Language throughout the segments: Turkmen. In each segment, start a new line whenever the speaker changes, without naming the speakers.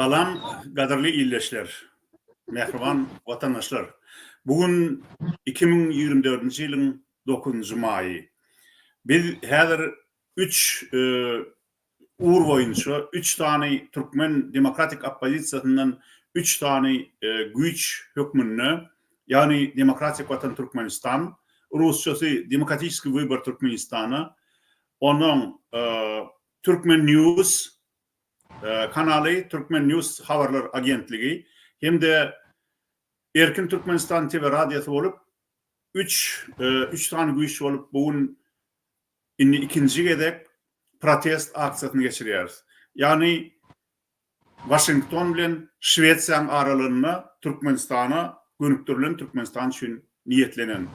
Salam gadyrly ildeşler, mähriban watandaşlar! Bu gün 2024-nji ýylyň dokuzynjy maýy. Biz häzir üç ugur boýunça üç sany türkmen demokratik oppozisiýasyndan üç sany güýç hökmünde, ýagny Demokratik Watan Türkmenistan, rusçasy Demokratiçeskiý wybor Türkmenistana, ondan Turkmen News kanaly, Turkmen News habarlar agentligi hem-de Erkin Türkmenistan TV radiosy bolup üç üç sany güýç bolup bu gün indi ikinji gezek protest aksiýasyny geçirýäris. Ýagny Waşington bilen Şwesiýanyň aralygynda Türkmenistana gönükdirilen, Türkmenistan üçin niýetlenen.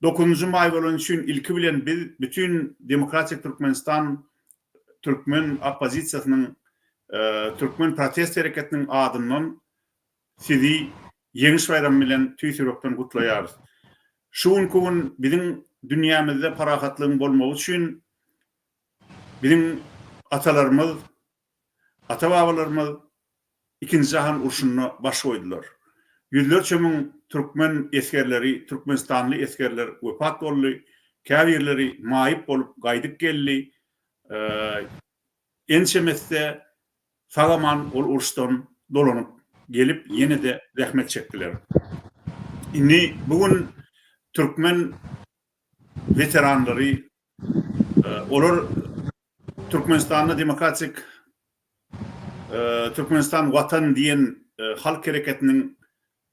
Dokuzynjy maý bolany üçin ilki bilen biz bütin Demokratik Türkmenistan türkmen oppozisiýasynyň, türkmen protest hereketiniň adyndan sizi Ýeňiş baýramy bilen tüýs ýürekden gutlaýarys. Şu günki gün biziň dünýämizde parahatlygyň bolmagy üçin biziň atalarymyz, ata-babalarymyz Ikinji jahan urşunda baş goýdular. Ýüzlerçe müň türkmen esgerleri, türkmenistanly esgerler wepat boldy, käbirleri maýyp bolup gaýdyp geldi, ençemesi-de sag-aman ol uruşdan dolanyp gelip ýene-de zähmet çekdiler. Indi bu gün türkmen weteranlary olar Türkmenistanda demokratik Türkmenistan Watan diýen halk hereketiniň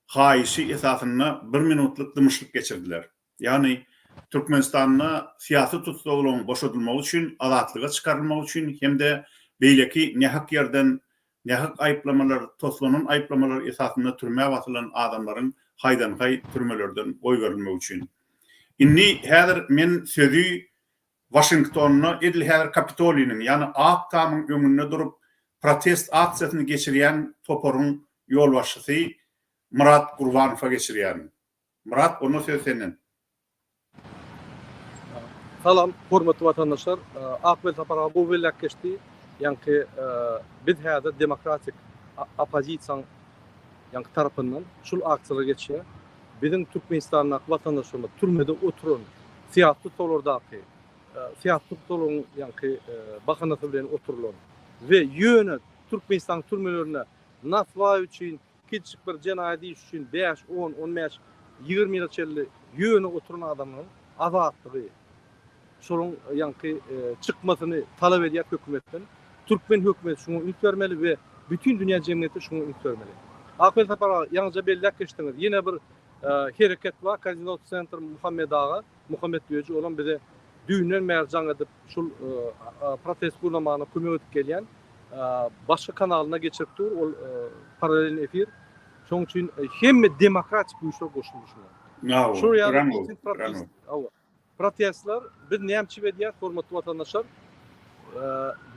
haýyşy esasynda bir minutlyk dymyşlyk geçirdiler. Ýagny Türkmenistanda syýasy tussaglaryň boşadylmagy üçin, azatlyga çykarylmagy üçin hem-de beýleki nähak ýerden nähak aýyplamalar, toslanan aýyplamalar esasynda türmä basylan adamlaryň haýdan-haý türmelerden goýberilmegi üçin. Indi häzir men sözi Waşingtonda edil häzir Kapitoliniň, ýagny Ak tamyň öňünde durup protest aksiýasyny geçirýän toparyň ýolbaşçysy Myrat Gurbanowa geçirýärin. Myrat onda söz senden.
Salam hormatly watandaşlar. Akbel Sapar aga gowy belläp geçdi. Ýaňky biz häzir demokratik oppozisiýaň ýaňky tarapyndan şul aksiýalar geçýär. Biziň Türkmenistandaky watandaşlarymyz türmede oturan syýasy tussaglardaky syýasy tussaglaryň ýaňky bahanasy bilen oturylan we ýöne Türkmenistanyň türmelerinde naswaý üçin Kiçijik bir jenaýat iş üçin bäş, on, on bäş, 20 ýyla çenli ýöne oturan adamlaryň azatlygy, şolaryň ýaňky çykmasyny talap edýär hökümetden. Türkmen hökümeti şuňa üns bermeli we bütin dünýä jemgyýeti şuňa üns bermeli. Akbel Sapar aga, ýaňyja belläp geçdiňiz, ýene bir hereket bar, Kazino Sentr Muhammet aga, Muhammet Düýeji, olam bize düýnden bäri jaň edip, şul protest gurnamagyna kömek edip gelýän. Başga kanalyna geçirip dur, ol paralelny efir. Şonuň üçin hemme demokratik güýçler goşuldy şuňa. Şol ýaly protest, protestler biz näme üçin edýäris, hormatly watandaşlar?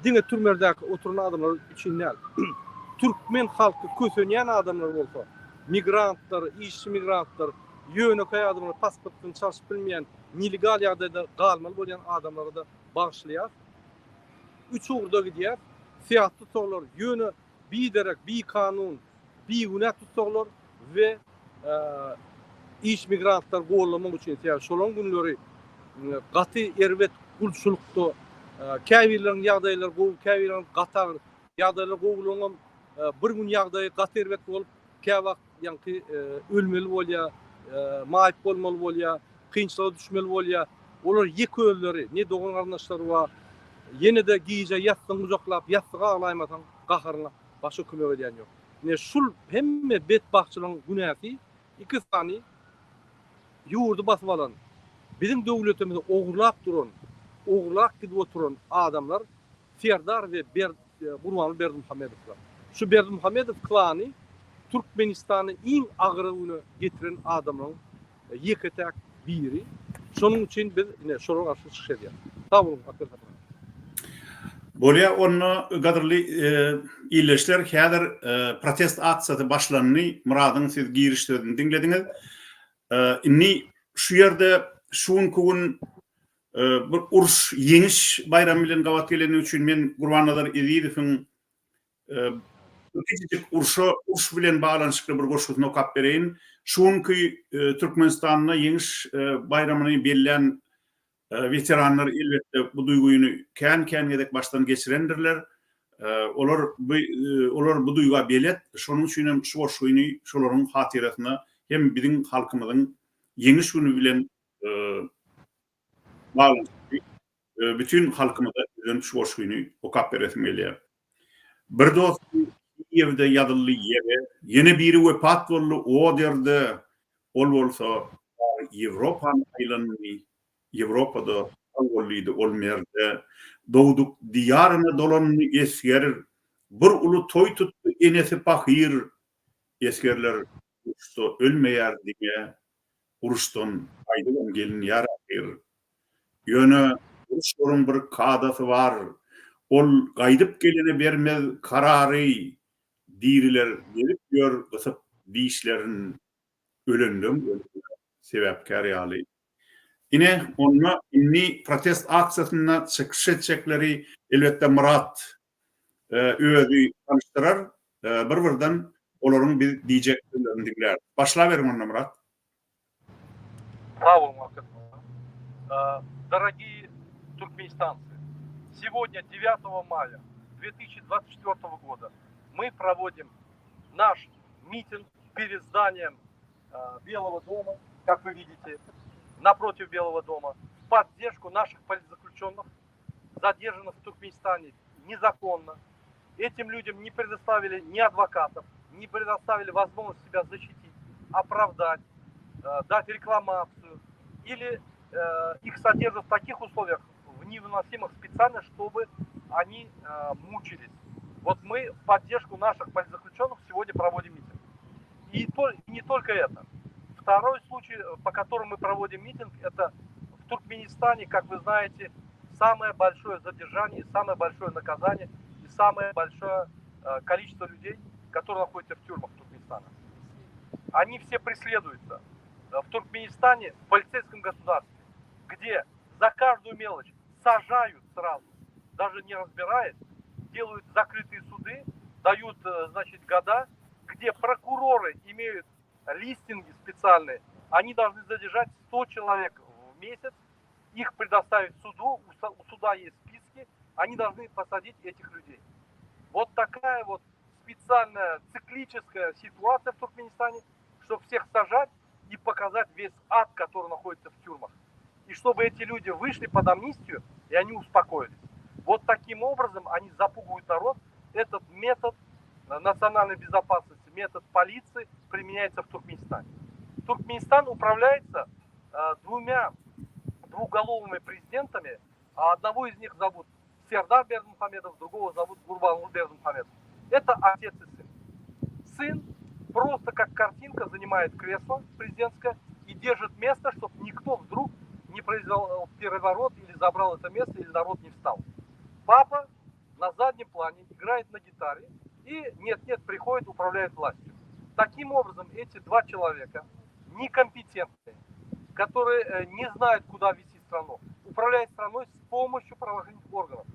Diňe türmelerdäki oturan adamlar üçin däl. Türkmen halky kösenýän adamlar bolsa, migrantlar, işçi migrantlar, ýönekeý adamlar, pasportyny çalşyp bilmeýän, nelegal ýagdaýda galmaly bolýan adamlara-da bagyşlaýarys. Üç ugurda gidýär. Syýasy tussaglar, ýöne biderek, bikanun, bigünä tussaglar we iş migrantlary gollamak üçin, sebäbi şolaryň günleri gaty erbet gulçulykda, käbirleriniň ýagdaýlary gowy, käbirleriniň gaty agyr. Ýagdaýlary gowularyňam bir gün ýagdaýy gaty erbet bolup, käwagt ýaňky ölmeli bolýar, maýyp bolmaly bolýar, kynçylyga düşmeli bolýar. Olar ýeke özleri, ne dogan-garyndaşlary bar. Ýene-de gije ýassygyňy gujaklap, ýassyga aglaýmasaň, gaharyňa başga kömek edýän ýok. Ine, şul hemme betbagtçylygyň günäsi iki sany ýurdy basyp alan, biziň döwletimizi ogurlap duran, ogurlap gidip oturan adamlar Serdar we Ber Gurbanguly Berdimuhamedowlar. Şu Berdimuhamedow klany Türkmenistany iň agyr güne getiren adamlaryň ýeke-täk biri. Şonuň üçin biz ine şolara garşy çykyş edýäris. Sag boluň Akbar Saparow.
Bolýa onda gadyrly ildeşler häzir protest aksiýasy başlandy Myradyň siz giriş sözüni diňlediňiz. Indi şu ýerde şu günki gün Bir uruş ýeňiş baýramy bilen gabat geleni üçin men Gurbannazar Ezizowyň. Bir kiçijik urşa, uruş bilen baglanyşykly bir goşgusyny okap bereýin. Şu günki Türkmenistanda Ýeňiş baýramyny bellän weteranlar elbetde bu duýgyny kän-kän gezek başdan geçirendirler. Olar bu olar bu duýga belet. Şonuň üçin hem şu goşgyny şolaryň hatyrasyna hem biziň halkymyzyň Ýeňiş güni bilen baglanyşykly bütin halkymyza ýüzlenip şu goşgyny okap beresim gelýär. Bir dostum Kiýewde ýazyldy ýere, ýene biri wepat boldy Oderde, ol bolsa bary Ýewropany aýlandy, Ýewropada sag bol diýdi ol merde. Dogduk diýaryna dolandy esger, bir uly toý tutdy enesi pahyr, esgerler uruşda ölmeýär diňe, Uruşdan gaýdybam gelinýär ahyr. Ýöne uruşlaryň bir kadasy bar. Ol gaýdyp gelene bermez karary. Diriler gezip ýör gysyp dişlerin, ölenleň ölümine sebäpkär ýaly. Ine, onda indi protest aksiýasynda çykyş etjekleri elbetde Myrat özi tanyşdyrar. Bir-birden olaryň biz diýjek sözlerini diňläris. Başlaberiň onda Myrat.
Sag boluň Akyl aga. Дорогие туркменистанцы, сегодня, 9 мая 2024 года, мы проводим наш митинг перед зданием Белого дома, как вы видите, напротив Белого дома, в поддержку наших политзаключенных, задержанных в Туркменистане незаконно. Этим людям не предоставили ни адвокатов, не предоставили возможность себя защитить, оправдать, э, дать рекламацию. Или э, их содержат в таких условиях, в невыносимых специально, чтобы они э, мучились. Вот мы в поддержку наших политзаключенных сегодня проводим митинг. И то, не только это. Второй случай, по которому мы проводим митинг, это в Туркменистане, как вы знаете, самое большое задержание, самое большое наказание и самое большое э, количество людей, которые находятся в тюрьмах Туркменистана. Они все преследуются. Э, в Туркменистане, в полицейском государстве, где за каждую мелочь сажают сразу, даже не разбираясь, делают закрытые суды, дают, э, значит, года, где прокуроры имеют листинги специальные, они должны задержать 100 человек в месяц, их предоставить суду, у суда есть списки, они должны посадить этих людей. Вот такая вот специальная циклическая ситуация в Туркменистане, чтобы всех сажать и показать весь ад, который находится в тюрьмах. И чтобы эти люди вышли под амнистию, и они успокоились. Вот таким образом они запугивают народ. Этот метод национальной безопасности, метод полиции применяется в Туркменистане. Туркменистан управляется э, двумя двуголовыми президентами, а одного из них зовут Сердар Бердымухамедов, другого зовут Гурбангулы Бердымухамедов. Это отец и сын. Сын просто как картинка занимает кресло президентское и держит место, чтобы никто вдруг не произвел переворот или забрал это место, или народ не встал. Папа на заднем плане играет на гитаре и нет-нет приходит, управляет властью. Таким образом, эти два человека некомпетентные, которые э, не знают, куда вести страну, управляют страной с помощью правоохранительных органов.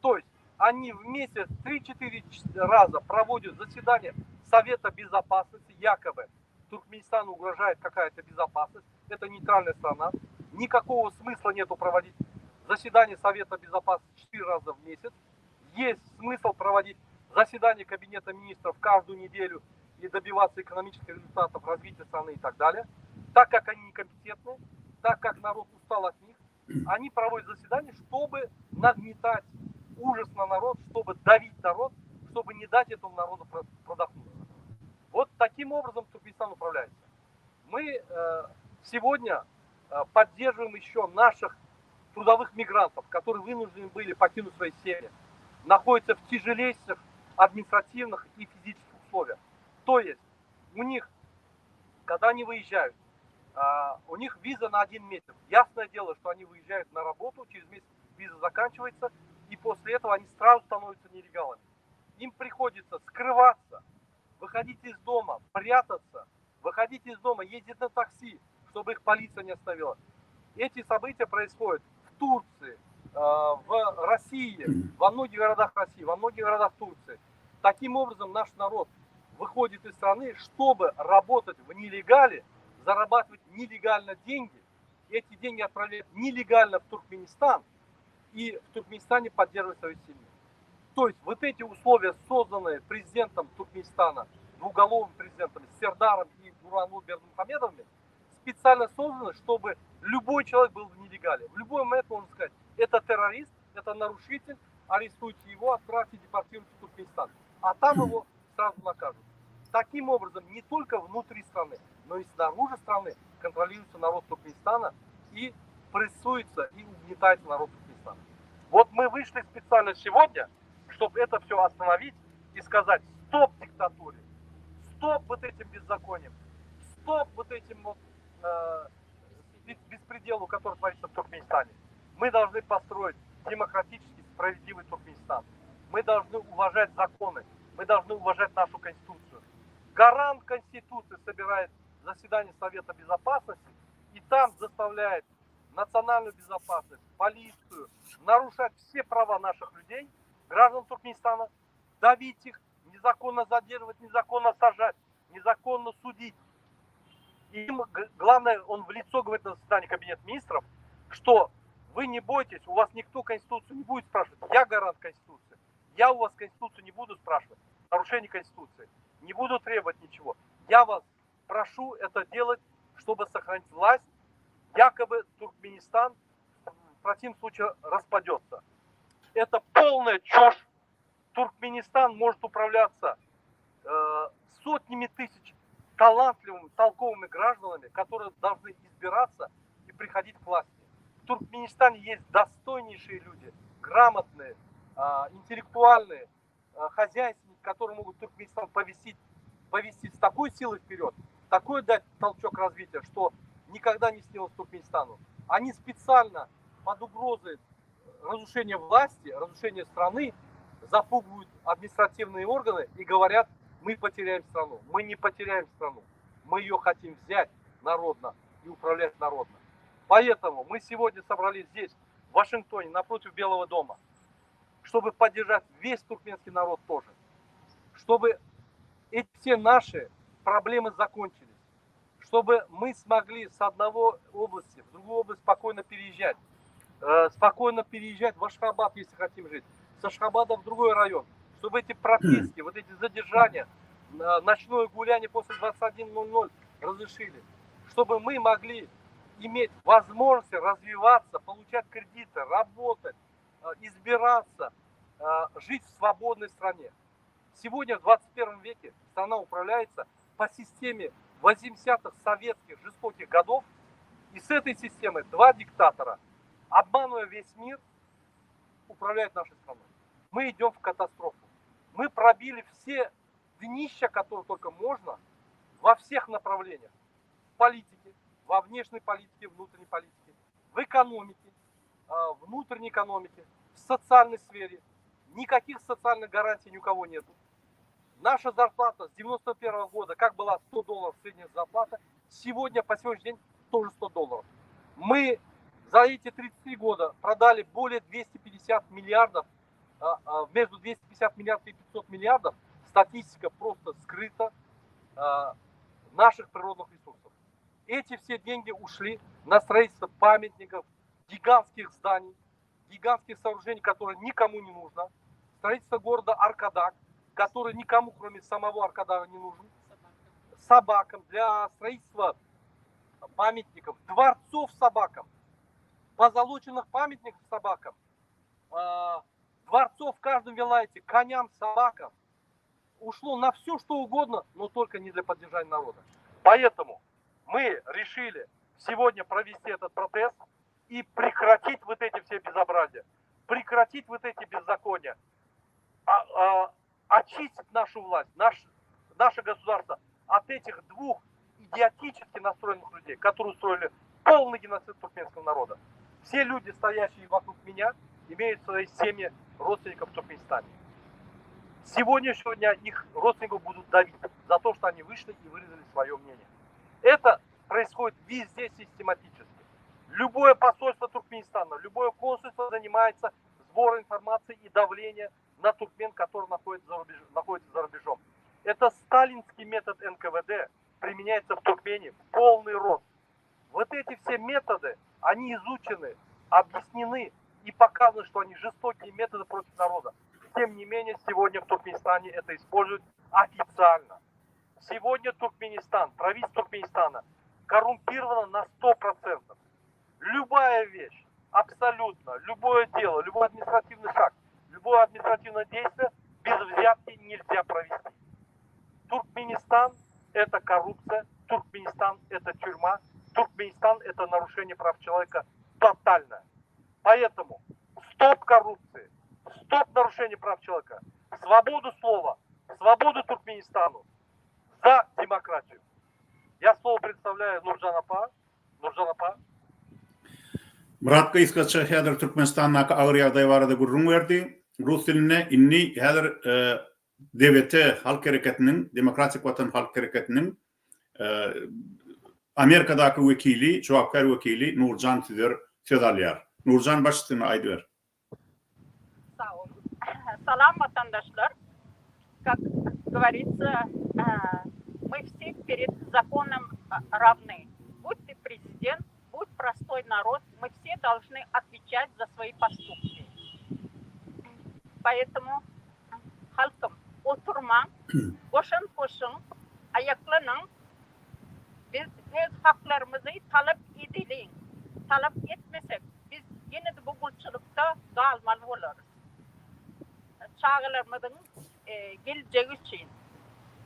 То есть они в месяц 3-4 раза проводят заседание Совета Безопасности, якобы Туркменистану угрожает какая-то безопасность, это нейтральная страна, никакого смысла нету проводить заседание Совета Безопасности 4 раза в месяц, есть смысл проводить заседание Кабинета Министров каждую неделю и добиваться экономических результатов развития страны и так далее. Так как они некомпетентны, так как народ устал от них, они проводят заседание, чтобы нагнетать ужас на народ, чтобы давить народ, чтобы не дать этому народу продохнуться. Вот таким образом Туркменистан управляется. Мы э, сегодня э, поддерживаем еще наших трудовых мигрантов, которые вынуждены были покинуть свои семьи, находятся в тяжелейших административных и физических условиях. То есть у них, когда они выезжают, а, у них виза на один месяц. Ясное дело, что они выезжают на работу, через месяц виза заканчивается, и после этого они сразу становятся нелегалами. Им приходится скрываться, выходить из дома, прятаться, выходить из дома, ездить на такси, чтобы их полиция не остановила. Эти события происходят в Турции, а, в России, во многих городах России, во многих городах Турции. Таким образом, наш народ выходит из страны, чтобы работать в нелегале, зарабатывать нелегально деньги, эти деньги отправлять нелегально в Туркменистан и в Туркменистане поддерживать свою семью. То есть вот эти условия, созданные президентом Туркменистана, двуголовым президентом Сердаром и Гурбангулы Бердымухамедовыми, специально созданы, чтобы любой человек был в нелегале. В любой момент можно сказать, это террорист, это нарушитель, арестуйте его, отправьте, депортируйте в Туркменистан. А там его сразу накажут. Таким образом, не только внутри страны, но и снаружи страны контролируется народ Туркменистана и прессуется и угнетается народ Туркменистана. Вот мы вышли специально сегодня, чтобы это все остановить и сказать стоп диктатуре, стоп вот этим беззакониям, стоп вот этим вот, э, беспределу, который творится в Туркменистане. Мы должны построить демократический, справедливый Туркменистан. Мы должны уважать законы, мы должны уважать нашу Конституцию. Гарант Конституции собирает заседание Совета Безопасности и там заставляет национальную безопасность, полицию нарушать все права наших людей, граждан Туркменистана, давить их, незаконно задерживать, незаконно сажать, незаконно судить. Им, главное, он в лицо говорит на заседании Кабинета министров, что вы не бойтесь, у вас никто Конституцию не будет спрашивать. Я гарант Конституции. Я у вас Конституцию не буду спрашивать. Нарушение Конституции. Не буду требовать ничего. Я вас прошу это делать, чтобы сохранить власть. Якобы Туркменистан в противном случае распадется. Это полная чушь. Туркменистан может управляться э, сотнями тысяч талантливыми, толковыми гражданами, которые должны избираться и приходить к власти. В Туркменистане есть достойнейшие люди, грамотные, э, интеллектуальные, э, хозяйственники, которые могут Туркменистан повести, повести с такой силой вперед, такой дать толчок развития, что никогда не снилось Туркменистану. Они специально под угрозой разрушения власти, разрушения страны запугивают административные органы и говорят, мы потеряем страну. Мы не потеряем страну. Мы ее хотим взять народно и управлять народно. Поэтому мы сегодня собрались здесь, в Вашингтоне, напротив Белого дома, чтобы поддержать весь туркменский народ тоже. Чтобы эти все наши проблемы закончились. Чтобы мы смогли с одного области в другую область спокойно переезжать. Э, спокойно переезжать в Ашхабад, если хотим жить. С Ашхабада в другой район. Чтобы эти прописки, вот эти задержания, э, ночное гуляние после 21.00 разрешили. Чтобы мы могли иметь возможность развиваться, получать кредиты, работать, э, избираться, жить в свободной стране. Сегодня, в 21 веке, страна управляется по системе 80-х советских жестоких годов. И с этой системой два диктатора, обманывая весь мир, управляют нашей страной. Мы идем в катастрофу. Мы пробили все днища, которые только можно, во всех направлениях. В политике, во внешней политике, внутренней политике, в экономике, а, внутренней экономике, в социальной сфере. Никаких социальных гарантий ни у кого нету. Наша зарплата с 91 года, как была 100 долларов средняя зарплата, сегодня, по сегодняшний день, тоже 100 долларов. Мы за эти 33 года продали более 250 миллиардов, а, а, между 250 миллиардов и 500 миллиардов, статистика просто скрыта, а, наших природных ресурсов. Эти все деньги ушли на строительство памятников, гигантских зданий, гигантских сооружений, которые никому не нужно, строительство города Аркадаг, который никому, кроме самого Аркадага, не нужен, собакам, для строительства памятников, дворцов собакам, позолоченных памятников собакам, а, дворцов в каждом вилаяте, коням, собакам. Ушло на все, что угодно, но только не для поддержания народа. Поэтому мы решили сегодня провести этот протест и прекратить вот эти все безобразия, прекратить вот эти беззакония, а, а, очистить нашу власть, наш, наше государство от этих двух идиотически настроенных людей, которые устроили полный геноцид туркменского народа. Все люди, стоящие вокруг меня, имеют свои семьи родственников в Туркменистане. С сегодняшнего дня их родственников будут давить за то, что они вышли и выразили свое мнение. Это происходит везде систематически. Любое посольство Туркменистана, любое консульство занимается сбором информации и давлением На туркмен, который находится за рубеж, находится за рубежом. Это сталинский метод НКВД применяется в Туркмении в полный рост. Вот эти все методы, они изучены, объяснены и показано, что они жестокие методы против народа. Тем не менее, сегодня в Туркменистане это используют официально. Сегодня Туркменистан, правительство Туркменистана коррумпировано на 100%. Любая вещь, абсолютно, любое дело, любой административный шаг, любое административное действие без взятки нельзя провести. Туркменистан – это коррупция, Туркменистан – это тюрьма, Туркменистан – это нарушение прав человека тотальное. Поэтому стоп коррупции, стоп нарушению прав человека, свободу слова, свободу Туркменистану за демократию. Я слово представляю Нурджан Апа. Nurjan apa.
Myrat gysgaça häzir Türkmenistandaky agyr ýagdaý barada gürrüň berdi. Rus dilinde indi häzir DWT halk hereketiniň, Demokratik Watan halk hereketiniň Amerikadaky wekili, jogapkär wekili Nurjan Süzer söz alýar. Nurjan baş üstüne aýdyber.
Sag boluň. Salam watandaşlar. Kak govorится, мы все перед законом равны. Будь ты prezident, будь prostoý narod, мы все должны отвечать за свои поступки. Поэтому halkym, oturmaň, goşant goşuň, aýaklanyň, biz öz haklarymyzy talap edeliň. Talap etmesek, biz ýene-de bu gulçulykda galmaly bolarys. Çagalarymyzyň geljegi üçin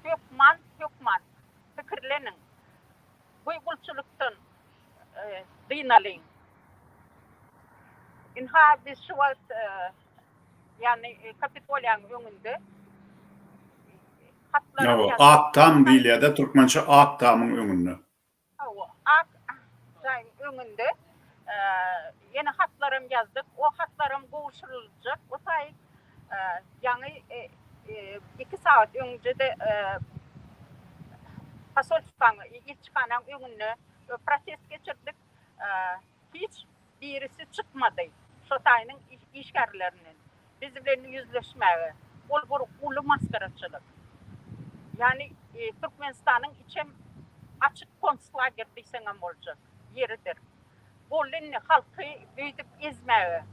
hökman, hökman pikirleniň. Bu gulçulykdan dynalyň. Ynha, biz şu wagt, ýagny Kapitoliýanyň öňünde hatlaram
Ýa, Ak tam diýilýär-de, türkmençe Ak tamyň öňünde.
Hawa, Ak jaýyň öňünde ýene hatlaram ýazdyk. O hatlaram gowşuryljak. O taý ýaňy iki sagat öňje-de posolstwaň, ilçihanaň öňünde protest geçirdik. Hiç birisi çykmady şo taýynyň işgärlerinden biz bilen ýüzleşmäge. Ol bir uly masgaraçylyk. Ýagny Türkmenistanyň içem açyk konslager diýseňem boljak ýeridir. Boldy indi halky beýdip ezmäge.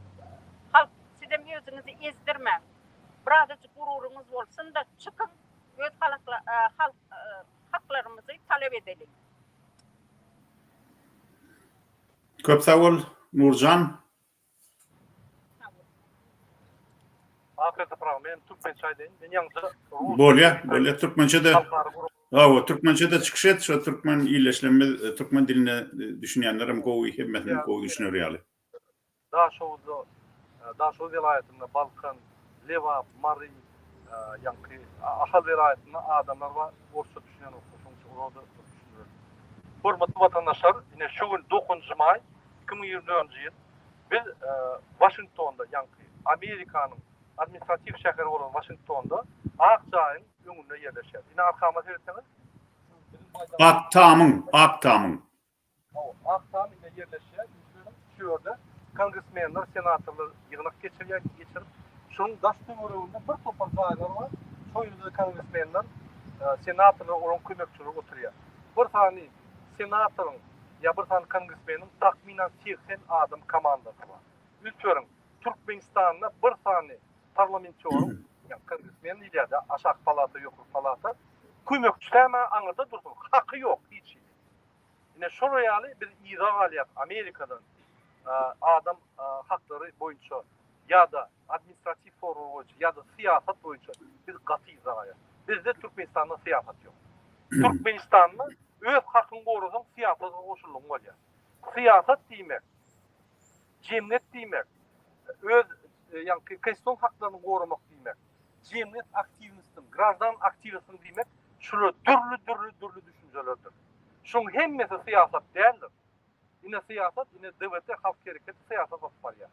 Halk sizem özüňizi ezdirmäň. Birazajyk gururyňyz bolsun-da çykyň öz halk haklarymyzy talap edeliň.
Köp sag bol Nurjan.
Sag bol.
Aferin Sapar aga men türkmençe aýdaýyn men ýaňja rus
Bolýa bolýa türkmençe-de Hawa türkmençe-de çykyş et şo türkmen ildeşlerimiz türkmen diline düşünýänlerem gowy hemmesine gowy düşüner ýaly.
Daşoguzda, Daşoguz welaýatynda, Balkan, Lebap, Mary, ýaňky Ahal welaýatynda adamlar bar, orsça düşünenoklar, şonuň üçin olara-da bir düşündirelim. Hormatly watandaşlar, ine şu gün dokuzynjy maý, 2024-nji ýyl, biz Waşingtonda, ýaňky Amerikanyň administratiw şäheri bolan Waşingtonda Ak jaýyň öňünde ýerleşýäris. Ine arkama seretseňiz, şu biziň baýdagymyz.
Ak tamyň, Ak tamyň.
Hawa, Ak Tam ine ýerleşýär. Üns beriň, şu ýerde kongresmenler, senatorlar ýygnak geçirýär, geçirip, şonuň daş-töwereginde bir topar jaýlar bar. Şo ýerde kongresmenler, senatorlar, olaryň kömekçileri oturýar. Bir sany senatoryň ýa bir sany kongresmeniň takmynan 80 adam komandasy bar. Üns beriň, Türkmenistanda bir sany parlamentýoryň, ýagny kongresmen diýilýär-de, aşaky palata, ýokary palata, kömekçisi hem-ä aňyrda dursun, haky ýok hiç hili. Ine şolar ýaly biz yza galýas Amerikadan adam haklary boýunça ýa-da administratiw forma boýunça ýa-da syýasat boýunça biz gaty yza galýas. Bizde Türkmenistanda syýasat ýok. Türkmenistanda öz hakyňy gorasaň syýasata goşuldygyň bolýar. Syýasat diýmek jemgyýet diýmek, öz ýaňky konstitusion haklaryny goramak diýmek, jemgyýet aktiwnistiň, graždan aktiwistiň diýmek şular dürli dürli dürli düşünjelerdir. Şuň hemmesi syýasat däldir. Ine syýasat, ine DWT halk hereketi syýasat alyp barýar.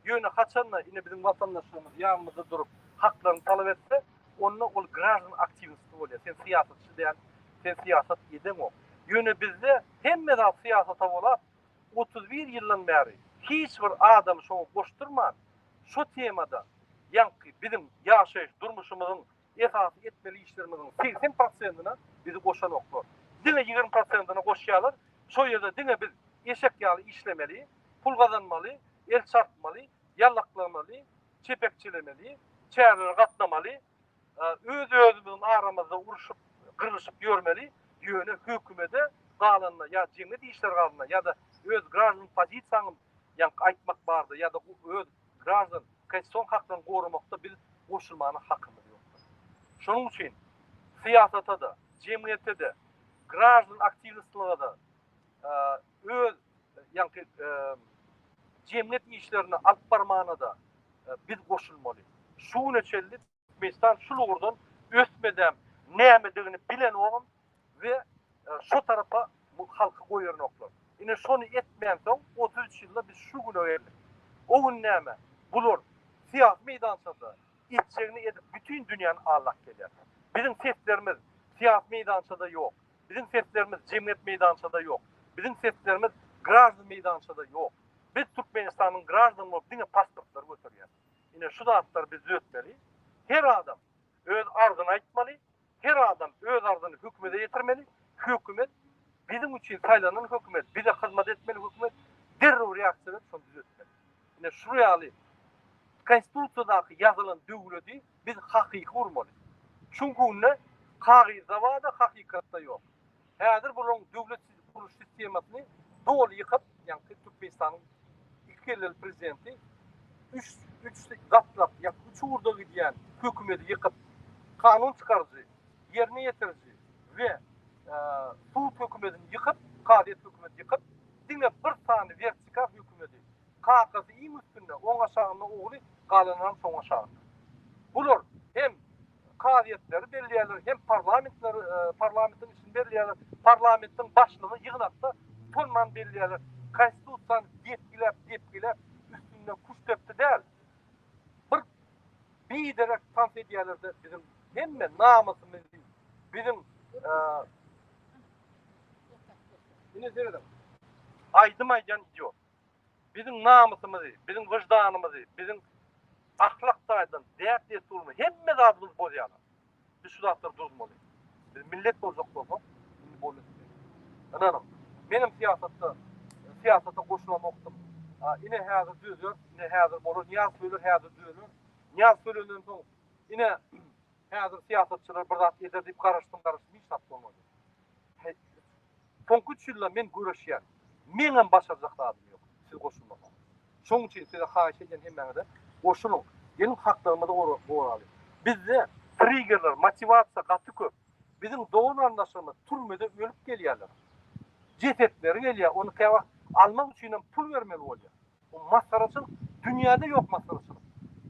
Ýöne haçanda ine biziň watandaşlarymyz ýanymyzda durup haklaryny talap etse, onda ol graždan aktiwisti bolýar. Sen syýasatçy däl, sen syýasat edeňok. Ýöne bizde hemme zat syýasata bolap, 31 ýyldan bäri hiç bir adamy şoňa goşdurman, şo temada. Ýaňky biziň ýaşaýyş durmuşymyzyň esasy etmeli işlerimiziň 80 prosentine bizi goşanoklar. Diňe 20 prosentine goşýarlar. Şo ýerde diňe biz eşek ýaly işlemeli, pul gazanmaly, el çarpmaly, ýallaklamaly, çepekçilemeli, çärelere gatnamaly, öz-özümiziň aramyzda urşup, gyrlyşyp ýörmeli, ýöne hökümede galanda ýa jemgyýet işleri galanda ýa-da öz graždan pozisiýaňy ýaňky aýtmak barada ýa-da öz graždan konstitusion haklaryňy goramakda biz goşulmana hakymyz ýokdur. Şonuň üçin syýasata-da, jemgyýete-de, graždan aktiwistlige-de öz ýaňky jemgyýet işlerini alyp barmana-da biz goşulmaly. Şu güne çenli Türkmenistan şul ugurdan ösmedem, nämedigini bilenogam we şo tarapa bu halky goýarnoklar. Ine şony etmänsoň 33 ýylda biz şu güne geldik. O gün näme? Bular syýasy meýdançada etjegini edip bütin dünýäni aldap gelýär. Biziň seslerimiz syýasy meýdançada ýok. Biziň seslerimiz jemgyýet meýdançada ýok. Biziň seslerimiz graždan meýdançada ýok. Biz Türkmenistanyň graždany bolup diňe pasportlary göterýäs. Ine şu zatlary biz düzetmeli. Her adam öz arzyny aýtmaly, her adam öz arzyny hökümete ýetirmeli. Hökümet biziň üçin saýlanan hökümet, bize hyzmat etmeli hökümet derrew reaksiýa berip şony düzetmeli. Ine şu ýaly konstitusiýadaky ýazylan döwleti biz hakyky gurmaly. Çünki günde kagyzda bar-da hakykatda ýok. Häzir bularyň döwlet guruş sistemasyny doly ýykyp, ýaňky Türkmenistanyň iki kelleli prezidenti üç üç gatlak, ýa üç ugurda gidýän hökümeti ýykyp, kanun çykaryjy, ýerine ýetiriji we sud hökümetini ýykyp, kazyýet hökümetini ýykyp, diňe bir sany wertikal hökümeti, kakasy iň üstünde, oň aşagynda ogly, galanlaram şoň aşagynda. Bular hem kazyýetleri belleýärler, hem parlamentleri, parlamentiň işini belleýärler, parlamentiň başlygyny ýygnakda utanman belleýärler. Konstitusiýany depgiläp, depgiläp, üstünde küştdepdi däl, bir biderek tans edýärler-de biziň hemme namysymyzy, biziň ine serediň, aýdym aýdýan idiot. Biziň namysymyzy, biziň wyždanymyzy, biziň ahlak taýdan däp-dessurymyzy, hemme zadymyzy bozýarlar. Biz şu zatlary duruzmaly. Biz millet boljak bolsak, indi boldy etmeli. Ynanyň, menem syýasatda, syýasata goşulamokdym. Ine häzir düzeler, ine häzir bolar, Nyýazow öler, häzir düzeler. Nyýazow ölenden soň, ine häzir syýasatçylar bir zat eder diýip garaşdym, garaşdym, hiç zat bolmady. Soňky üç ýylda men göreşýän. Meňem başarjak zadym ýok, siz goşulmasaňyz. Şoň üçin size haýyş edýän hemmäňize goşulyň. Geliň haklarymyzy goralyň. Bizde triggerler, motiwasiýa gaty köp. Biziň dogan-garyndaşlarymyz türmede ölüp gelýärler. Jesetleri gelýär, ony käwagt almak üçinem pul bermeli bolýar. Bu masgaraçylyk, dünýäde ýok masgaraçylyk.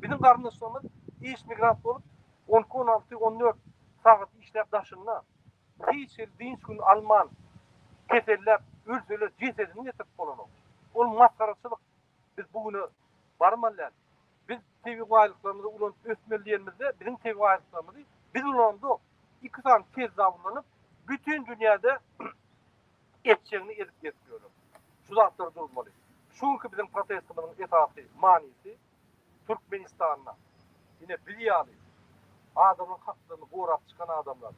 Biziň garyndaşlarymyz iş migrant bolup, on iki, on alty, on dört sagat işläp daşynda. Hiç hili dynç güni alman, keselläp ölseler jesedini getirip bolanok. Ol masgaraçylyk. Biz bu güne barmaly däl. Biz tebigy baýlyklarymyzy ulanyp ösmeli diýenimizde biziň tebigy baýlyklarymyzy biz ulanamzok. Iki sany kezzap ulanyp bütin dünýäde etjegini edip gezip ýörler. Şu zatlary duruzmaly. Şu günki biziň protestimiziň esasy manysy Türkmenistanda ine biz ýaly adamlaryň haklaryny gorap çykan adamlar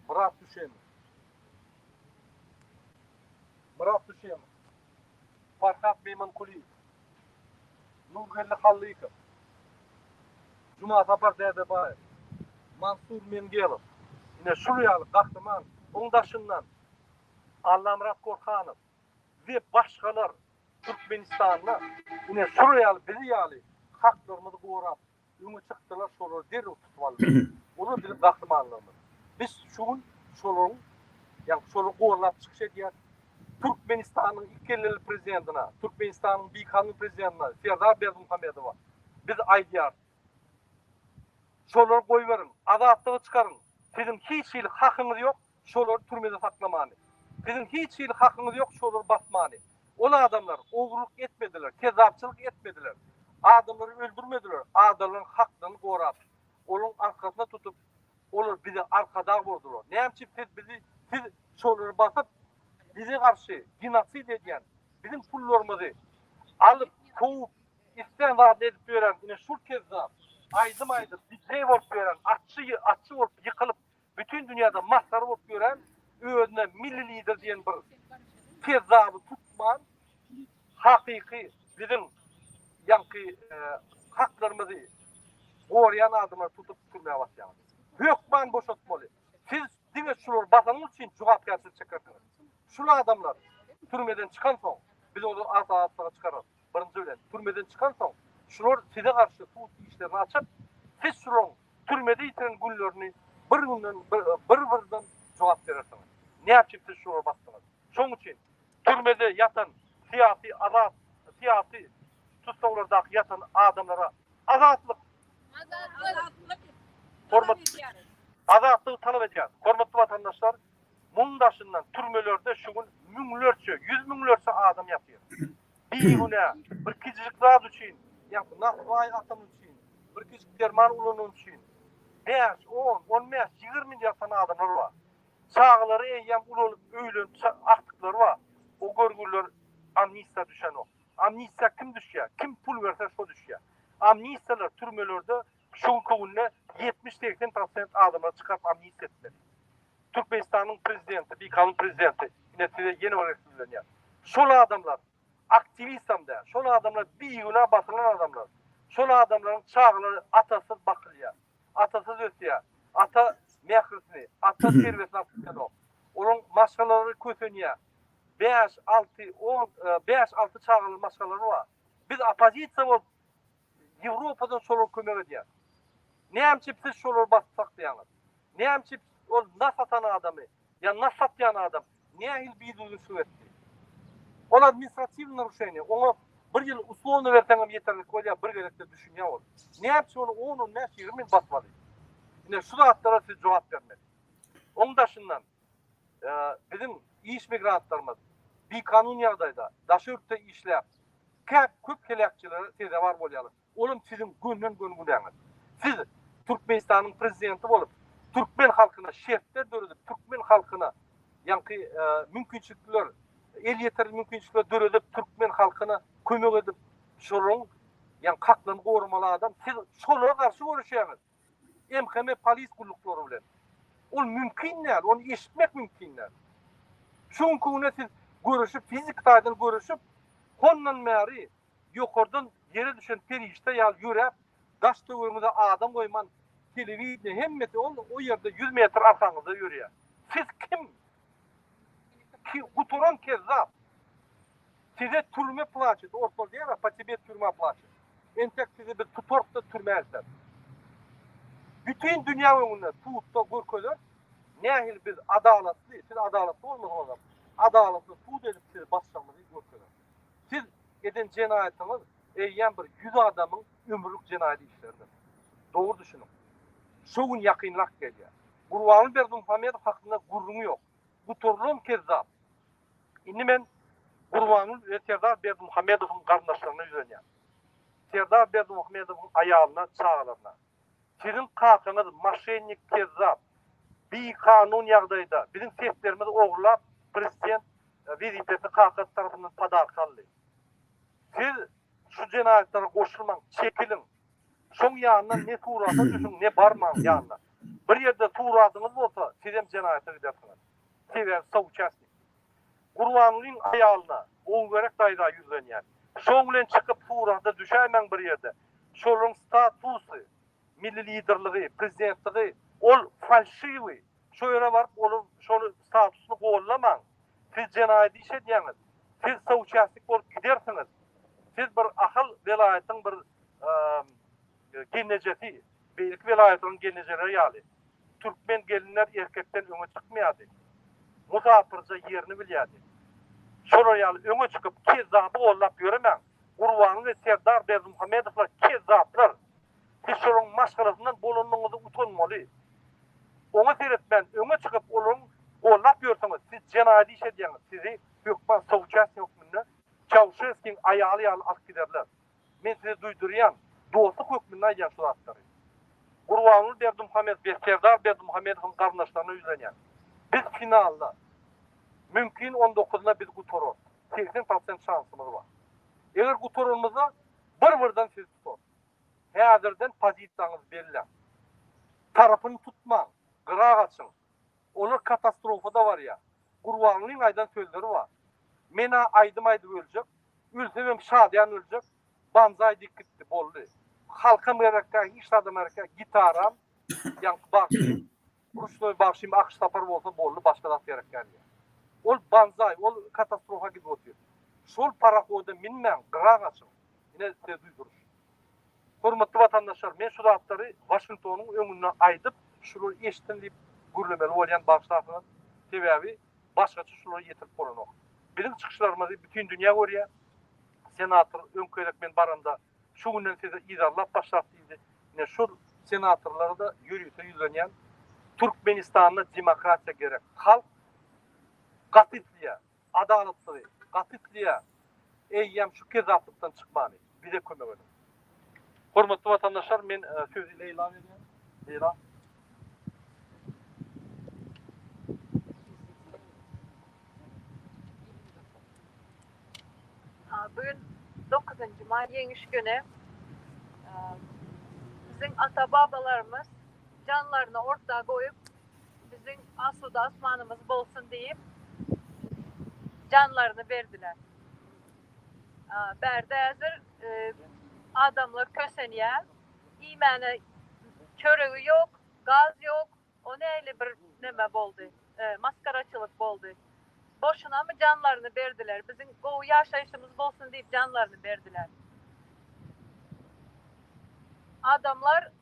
Myrat Düşemow, Myrat Düşemow, Farhat Meýmankulyýew, Nurgeldi Hallykow, Jumasapar Dädebaýew, Mansur Mengelow ine şul ýaly gahryman oň daşyndan Allamyrat Gorhanow we başgalar Türkmenistanda ine şular ýaly bizi ýaly haklarymyzy gorap öňe çykdylar şolary derrew tutup aldylar. Olar biziň gahrymanlarymyz. Biz şu gün şolaryň ýagny şolary gorlap çykyş edýäris. Türkmenistanyň iki kelleli prezidentine, Türkmenistanyň bikanun prezidentine Serdar Berdimuhamedowa biz aýdýarys. Şolary goýberiň, azatlyga çykaryň. Siziň hiç hili hakyňyz ýok şolary türmede saklamany. Siziň hiç hili hakyňyz ýok şolary basmany. Ol adamlar ogurlyk etmediler, kezzapçylyk etmediler, adamlary öldürmediler, adamlaryň haklaryny gorap, olaryň arkasyna tutup, olar bize arkadag boldular. Näme üçin siz bizi, siz şolary basyp, bize garşy genosid edýän, biziň pullarymyzy alyp, kowup, islän zadyny edip ýören ine şul kezzap. Aýdym aýdyp, DJ bolup ýören, atçy, atçy bolup ýykylyp, bütin dünýäde masgara bolup ýören, özüne milli lider diýen bir kezzaby tutman, hakyky biziň ýaňky haklarymyzy goraýan adamlary tutup türmä basýaňyz. Hökman boşatmaly. Siz diňe şulary basanyňyz üçin jogapkärçilik çekersiňiz. Şul adamlar türmeden çykansoň, biz olary azatlyga çykararys. Birinji bilen, türmeden çykansoň, şular size garşy sud işlerini açyp, siz şularyň türmede ýitiren günlerini bir günden bir-birden jogap berersiňiz. Näme üçin siz şulary basdyňyz? Şonuň üçin türmede ýatan syýasy azat syýasy tussaglardaky ýatan adamlara azatlyk!
Azatlyk!
Hormat Azatlygy talap edýäris. Hormatly watandaşlar, munuň daşyndan türmelerde şu gün müňlerçe, ýüz müňlerçe adam ýatyr. Bigünä, bir kiçijik zat üçin, ýa-da naswaý atany üçin, bir kiçijik derman ulanany üçin bäş, on, on bäş, 20 ýyl ýatan adamlar bar. Çagalary eýýäm ulalyp, öýlenip, agtyklary bar. O görgüliler amnistiýa düşenok. Amnistiýa kim düşýär? Kim pul berse şo düşýär. Amnistiýalar türmelerde şu günki günde 70-80 prosent adamlary çykaryp amnistiýa etmeli. Türkmenistanyň prezidenti, bikanun prezidenti, ine size ýene bir gezek ýüzlenýän. Şol adamlar aktiwistam däl, şol adamlar bigünä basylan adamlar. Şol adamlaryň çagalary atasyz bakylýar, atasyz ösýär, ata mährisini, ata terbiýesini alyp bilenok. Olaryň maşgalalary kösenýär. Bäş, alty, on, bäş, alty çagaly maşgalalary bar. Biz oppozisiýa bolup Ýewropadan şolara kömek edýär. Näme üçin siz şolary basyp saklaýaňyz? Näme üçin ol nas atan adamy ýa nas satýan adam nähili bidüzgünçilik etdi? Ol administratiwnyý naruşeniýe, oňa bir ýyl uslovno berseňem ýeterlik bolýar, bir gezekde düşünýär ol. Näme üçin ony on, on bäş, 20 ýyl basmaly? Ine şu zatlara siz jogap bermeli. Oň daşyndan biziň iş migrantlarymyz bikanun ýagdaýda daşary ýurtda işläp, Käp köp heläkçilere sezewar bolýarlar. Olam siziň gönden göni günäňiz. Siz Türkmenistanyň prezidenti bolup, türkmen halkyna şertler döredip, türkmen halkyna ýaňky mümkinçilikler, elýeterli mümkinçilikler döredip, türkmen halkyna kömek edip, şolaryň ýaňky haklaryny goramaly adam, siz şolara garşy göreşýäňiz. MHM polis gulluklary bilen. Ol mümkin däl, ony eşitmek mümkin däl. Şu günki güne siz göreşip, fiziki taýdan göreşip, hondan bäri ýokardan ýere düşen perişde ýaly ýöräp, daş-töweregiňize adam goýman, telewideniýe hemmesi ol o ýerde 100 metr arkaňyzda ýörýär. Siz kim? Ki, gutaran kezzap. Size türme plaçet, orslar diýýär, po tebe türme plaçet. Entek sizi biz tutarys-da türmä elteris. Bütin dünýä öňünde sudda görkezeris, nähili biz adalatly, siz adalatly bolmasaňyzam, adalatly sud edip sizi basjagymyzy görkezeris. Siz eden jenaýatyňyz eýýäm bir ýüz adamyň ömürlik jenaýat işleridir. Dogry düşüniň. Şo gün ýakynlap gelýär. Gurbanguly Berdimuhamedow hakynda gürrüň ýok. Gutarylan kezzap. Indi men Gurbanguly we Serdar Berdimuhamedowyň garyndaşlaryna ýüzlenýän. Serdar Berdimuhamedowyň aýalyna, çagalaryna. Siziň kakaňyz moşennik, kezzap, bikanun ýagdaýda biziň seslerimizi ogurlap prezident wezipesini kakasy tarapyndan podarka aldy. Siz şu jenaýatlara goşulmaň, çekiliň. Şoň ýanyna ne surata düşüň, ne barmaň ýanyna. Bir ýerde suratyňyz bolsa, sizem jenaýata gidersiňiz. Sebäbi souçastnik. Gurbangulyň aýalyna, Ogulgerek daýza ýüzlenýän. Şoň bilen çykyp surata düşäýmäň bir ýerde. Şolaryň statusy, milli liderligi, prezidentligi ol falşiwiý. Şo ýere baryp ol şol statusyny gollamaň. Siz jenaýat iş edýäňiz. Siz souçastnik bolup gidersiňiz. Siz bir Ahal welaýatyň bir gelnejesi, beýleki welaýatlaryň gelnejeleri ýaly. Türkmen gelinler erkekden öňe çykmaýardy. Musapyrja ýerini bilýärdi. Şolar ýaly öňe çykyp kezzaby gollap ýöremäň. Gurbanguly we Serdar Berdimuhamedowlar kezzaplar. Siz şolaryň maşgalasyndan bolanyňyzy utanmaly. Oňa seretmän öňe çykyp olaryň gollap ýörseňiz siz jenaýat iş edýäňiz. Sizi hökman souçastnik hökmünde Çauşeskiň aýaly ýaly alyp giderler. Men size duýdurýan, dostluk hökmünde aýdýan şu zatlary. Gurbanguly Berdimuhamedow we Serdar Berdimuhamedowyň garyndaşlaryna ýüzlenýän. Biz finalda. Mümkin on dokuzyna biz gutararys. 80 prosent şansymyz bar. Eger gutaranymyzda bir-birden sizi tutarys. Häzirden pozisiýaňyzy belläň. Tarapyny tutmaň, gyra gaçyň. Olar katastrofada barýar. Gurbangulyň aýdan sözleri bar. Men-ä aýdym aýdyp öljek, ölsemem şadyýan öljek, banzaý diýip gitdi, boldy. Halkam gerek däl, hiç zadam gerek däl, gitaram, ýaňky bagşym, ruçnoý bagşym Akyş Sapar bolsa boldy, başga zat gerek däl diýýär. Ol banzaý, ol katastrofa gidip otyr. Şol parahoda minmäň, gyra gaçyň. Ine size duýduryş. Hormatly watandaşlar, men şu zatlary Waşingtonyň öňünde aýdyp, şular eşitsin diýip gürlemeli bolýan, bagyşlarsyňyz. Sebäbi başgaça şulary ýetirip bolanok. Biziň çykyşlarymyzy bütin dünýä görýär. Senator öňki gezek men baramda şu günden sizi yzarlap başlap diýdi. Ine şul senatorlara-da ýörite ýüzlenýän. Türkmenistanda demokratiýa gerek. Halk gaty isleýär. Adalatlygy gaty isleýär. Eýýäm şu kezzaplykdan çykmany. Bize kömek ediň. Hormatly watandaşlar men sözi Leýla berýän. Leýla.
Bu gün dokuzynjy maý Ýeňiş güni. Biziň ata-babalarymyz janlaryny orta goýup, biziň asuda asmanymyz bolsun diýip, janlaryny berdiler. Bärde häzir adamlar kösenýär. Iýmäne çöregi ýok, gaz ýok. O nähili bir neme boldy, maskaraçylyk boldy. Boşunamy janlaryny berdiler, biziň gowy ýaşaýşymyz bolsun diýip janlaryny berdiler. Adamlar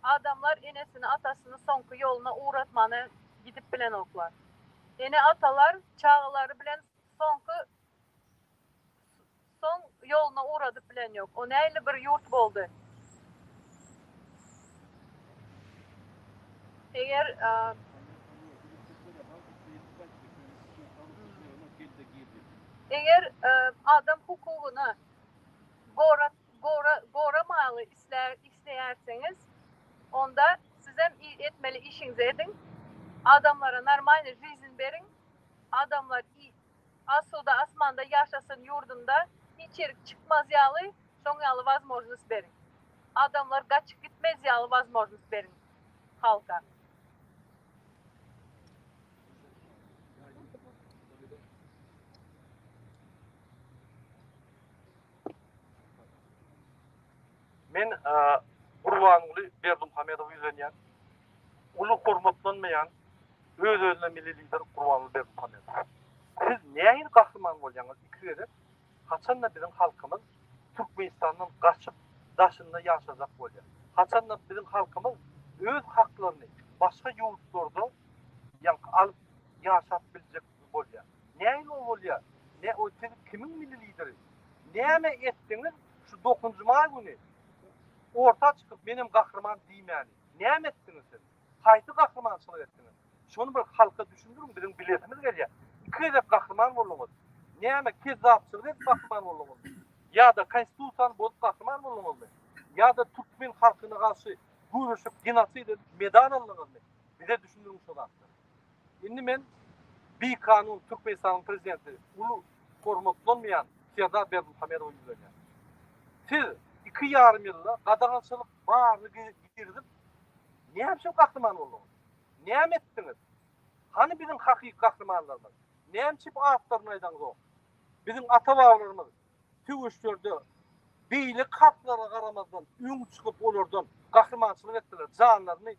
adamlar enesini atasyny soňky ýoluna ugratmana gidip bilenoklar. Ene atalar çagalary bilen soňky Soň ýoluna ugradyp bilen ýok. O nähili bir ýurt boldy? Eger Eger adam hukugyny gora gora goramaly isleýärseňiz, onda sizem etmeli işiňizi ediň. Adamlara normalny žizn beriň. Adamlar Asuda asmanda ýaşasyn ýurdunda hiç ýerik çykmaz ýaly şoň ýaly wazmožnost beriň. Adamlar gaçyp gitmez ýaly wazmožnost beriň halka.
Men Gurbanguly Berdimuhamedowa ýüzlenýän. Uly hormatlanmaýan öz-özüne milli lider Gurbanguly Berdimuhamedow. Siz nähili gahryman bolýaňyz iki gezek, haçanda biziň halkymyz Türkmenistandan gaçyp daşynda ýaşajak bolýar. Haçanda biziň halkymyz öz haklaryny başga ýurtlarda ýaňky alyp ýaşap biljek bolýar. Nähili o bolýar? Ne o siz kimiň milli lideri? Näme etdiňiz şu dokuzynjy maý güni orta çykyp menem gahryman diýmäni? Näme etdiňiz siz? Haýsy gahrymançylyk etdiňiz? Şony bir halka düşündiriň biziň bilesimiz gelýär. Iki gezek gahryman bolduňyz. Näme kezzapçylyk edip gahryman bolduňyzmy? Ýa-da konstitusiýany bozup gahryman bolduňyzmy? Ýa-da türkmen halkyna garşy göreşip genosid edip medal aldyňyzmy? Bize düşündiriň şo zatlary. Indi men bikanun Türkmenistanyň prezidenti uly hormatlanmaýan Serdar Berdimuhamedowa ýüzlenýän. Siz iki ýarym ýylda gadagançylyk baryny girizip näme üçin gahryman bolduňyz? Näme etdiňiz? Hany biziň hakyky gahrymanlarymyz? Näme üçin atlaryny aýdaňzok? Biziň ata-babalarymyz söweşlerde beýleki halklara garamazdan öň çykyp olardan gahrymançylyk etdiler, janlaryny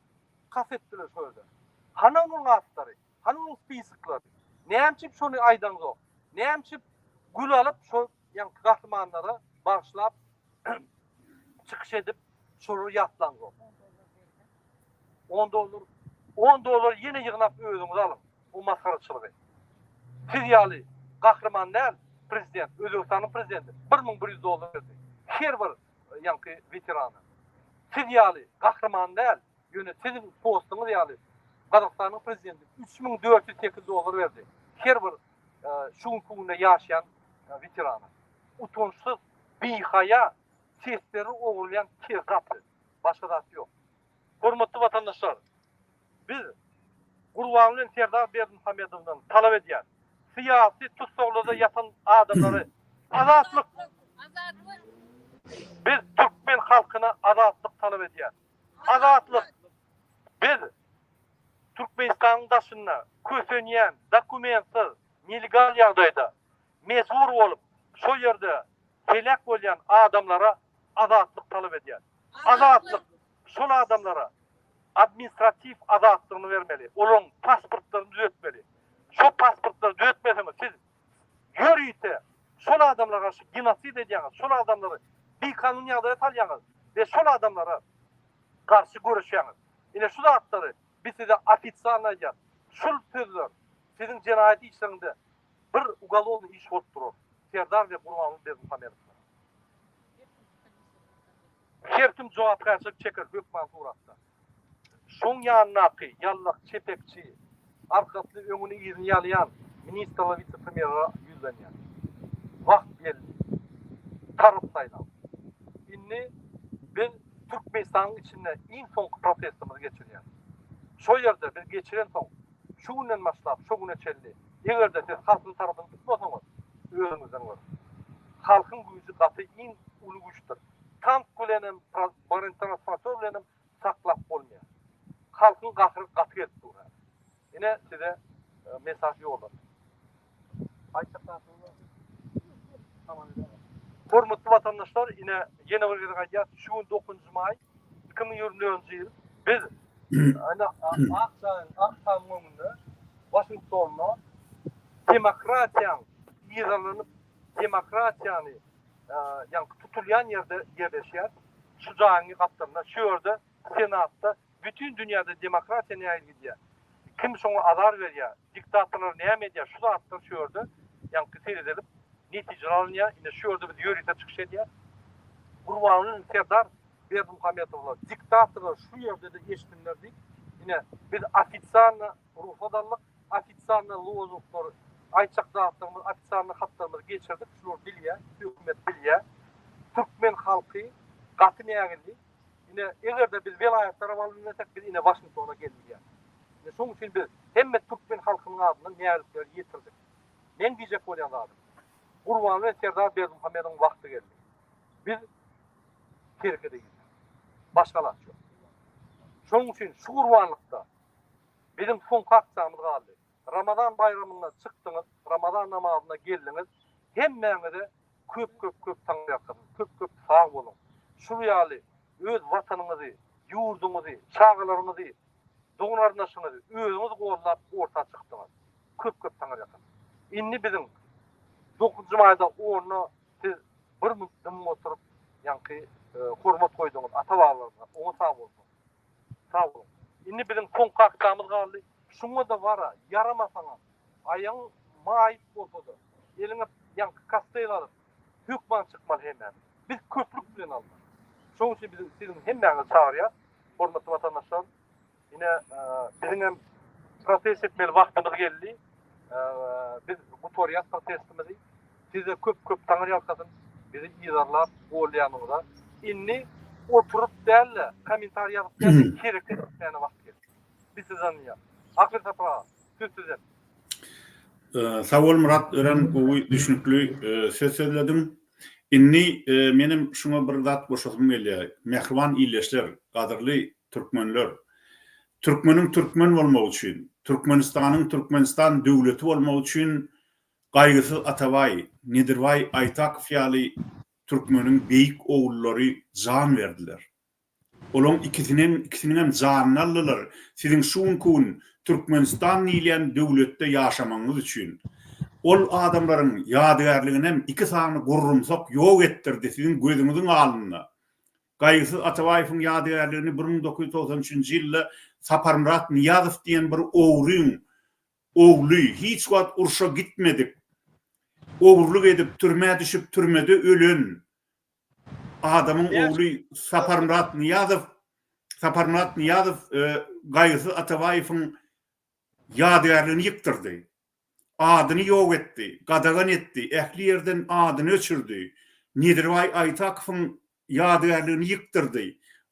Kas etdiler şo ýerde. Hany onuň atlary? Hany onuň spisoklary? Näme üçin şony aýdaňzok? Näme üçin gül alyp şo ýaňky gahrymanlara bagyşlap çykyş edip şolary ýatlaňzok? On dollar, on dollar ýene ýygnap özüňiz alyň o masgaraçylygy. Siz ýaly gahryman däl prezident, Özbegistanyň prezidenti 1100 dollar berdi. Her bir ýaňky weterana. Siz ýaly gahryman däl, ýöne siziň postuňyz ýaly Gazagystanyň prezidenti 3408 dollar berdi. Her bir şu günki günde ýaşaýan weterana. Utançsyz, bihaýa, sesleri ogurlaýan kezzap siz. Başga zat ýok. Hormatly watandaşlar, biz Gurbanguly bilen Serdar Berdimuhamedowdan talap edýäris. Syýasy tussaglarda ýatan adamlary azatlyk! Biz türkmen halky. halkyna azatlyk talap edýäs. Azatlyk! Biz Türkmenistanyň daşynda kösenýän, dokumentsiz, nelegal ýagdaýda mejbur bolup şo ýerde heläk bolýan adamlara azatlyk talap edýäs. Azatlyk! Şol adamlara administratiw azatlygyny bermeli, olaryň pasportlaryny düzetmeli. Şo pasportlary düzetmeseňiz siz ýörite şol adamlara garşy genosid edýäňiz, şol adamlary bikanun ýagdaýa salýaňyz we şol adamlara garşy göreşýäňiz. Ine şu zatlary biz size ofisialno aýdýas. Şul sözler siziň jenaýat işleriňde bir ugalownyý iş bolup durar. Serdar we Gurbanguly Berdimuhamedowlar. Her kim jogapkärçilik çeker hökman suratda. Şoň ýanyndaky ýallak çepekçi, arkasy öňüni yzyny ýalaýan ministrler wise-premýerlere ýüzlenýän. Wagt geldi. Tarap saýlaň. Indi biz Türkmenistanyň içinde iň soňky protestimizi geçirýäs. Şo ýerde biz geçirensoň şu günden başlap şo güne çenli eger-de siz halkyň tarapyny tutmasaňyz özüňizden görüň. Halkyň güýji gaty iň uly güýçdür. Tank bilenem, bronetransportýor bilenem saklap bolmaýar. Halkyň gahry gaty gelip dur häzir. Ine size mesaj ýolladym. Aýtjak zadyňyz barmy? Tamam edäýiň. Hormatly watandaşlar, ine ýene bir gezek aýdýas, şu gün dokuzynjy maý 2024-nji ýyl biz ine Ak jaýyň, Ak tamyň öňünde Waşingtonda demokratiýaň yzarlanyp, demokratiýany ýaňky tutulýan ýerde ýerleşýär. Şu jaýyň gapdalynda, şu ýerde Senatda bütin dünýäde demokratiýa nähili gidýär? Kim şoňa azar berýär? Diktatorlar näme edýär? Şu zatlar şu ýerde ýaňky seredilip, netijeler alynýar. Ine şu ýerde biz ýörite çykyş edýäris. Gurbanguly Serdar Berdimuhamedowlar, diktatorlar şu ýerde-de eşitsinler diýip, ine biz ofisialno rugsat aldyk. Ofisialno lozunglar, aýtjak zatlarymyzy, ofisialno hatlarymyzy geçirdik. Şular bilýär, hökümet bilýär. Türkmen halky gaty nägilli. Ine, eger-de biz welaýatlara baryp bilmesek, biz ine Waşingtona gelmeýäris. Ine, şonuň üçin biz hemme türkmen halkynyň adyndan nägilikleri ýetirdik. Meň diýjek bolýan zadym, Gurbanguly Serdar Berdimuhamedowyň wagty geldi. Biz herekete girmeli. Başga alaç ýok. Şonuň üçin şu gurbanlykda Biziň soňky aksiýamyz galdy. Ramazan baýramynda çykdyňyz, Ramazan namazyna geldiňiz. Hemmäňize köp köp köp taňryýalkasyn, köp köp sag boluň. Şul ýaly öz watanyňyzy, ýurduňyzy, çagalaryňyzy, dogan-garyndaşyňyzy özüňiz gollap orta çykdyňyz. Köp köp taňryýalkasyn. Indi biziň dokuzynjy maýda onda siz bir minut dymyp oturyp ýaňky hormat goýduňyz ata-babalaryňyza. Oňa sag bolsun. Sag boluň. Indi biziň soňky akçamyz galdy. Şuňa-da bar-a, ýaramasaňam, aýagyň maýyp bolsa-da, eliňe ýaňky kostel alyp, hökman çykmaly hemmämiz. Biz köplük bilen almaly. Şonuň üçin biz siziň hemmäňizi çagyrýas, hormatly watandaşlar. Ine, biziňem protest etmeli wagtymyz geldi. Biz gutarýas protestimizi. Size köp köp taňyrýalkasyn bizi yzarlap golýanyňyza. Indi oturyp dälde kommentariý ýazyp dälde hereket etmäne wagt geldi. Biz sizi ynanýas. Ahyr Sapar aga söz sizden.
Sag bol Myrat örän gowy düşnükli söz sözlediň. Indi menem şuňa bir zat goşasym gelýär. Mähriban ildeşler, gadyrly türkmenler. Türkmeniň türkmen bolmagy üçin, Türkmenistanyň Türkmenistan döwleti bolmagy üçin Gaýgysyz Atabaý, Nedirbaý Aýtakow ýaly türkmeniň beýik ogullary jan berdiler. Olaň ikisinem ikisiniňem janyny aldylar siziň şu günki gün Türkmenistan diýilýän döwletde ýaşamagyňyz üçin. Ol adamlaryň ýadygärliginem iki sany gurrumsak ýok etdirdi siziň gözüňiziň alnynda. Gaýgysyz Atabaýewiň ýadygärligini 1993-nji ýylda Saparmyrat Nyýazow diýen bir ogryň Ogly hiç wagt urşa gitmedik, ogurlyk edip türmä düşüp türmede ölen adamyň ogly Saparmyrat Nyýazow Saparmyrat Nyýazow Gaýgysyz Atabaýewiň ýadygärligini ýykdyrdy. Adyny ýok etdi, gadagan etdi, ähli ýerden adyny öçürdi. Nedirbaý Aýtakowyň ýadygärligini ýykdyrdy,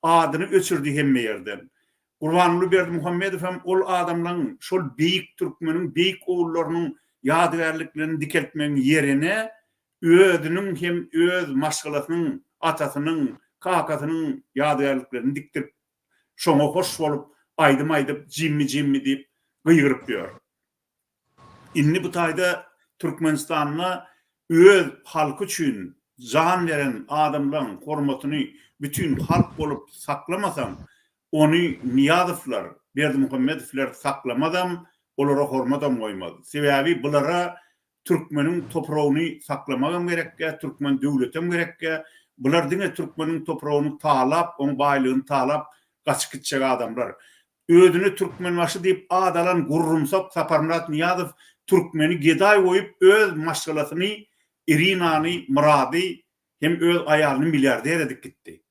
adyny öçürdi hemme ýerden. Gurbanguly Berdimuhamedow hem ol adamlaryň, şol beýik türkmeniň beýik ogullarynyň ýadygärliklerini dikeltmegiň ýerine özüniň hem öz maşgalasynyň, atasynyň, kakasynyň ýadygärliklerini dikdirip, şoňa hoş bolup, aýdym aýdyp, Jimmi, Jimmi diýip gygyryp ýör. Indi bu taýda Türkmenistanda öz halky üçin jan beren adamlaň hormatyny bütin halk bolup saklamasaň, ony Nyýazowlar, Berdimuhamedowler saklamazam, olara hormatam goýmaz. Sebäbi bulara türkmeniň topragyny saklamagam gerekgä, türkmen döwletem gerekgä. Bular diňe türkmeniň topragyny talap, oň baýlygyny talap gaçyp gitjek adamlar. Özüne Türkmenbaşy diýip at alan gurrumsak Saparmyrat Nyýazow türkmeni gedaý goýup öz maşgalasyny Irinany, Myrady hem öz aýalyny milliarder edip gitdi.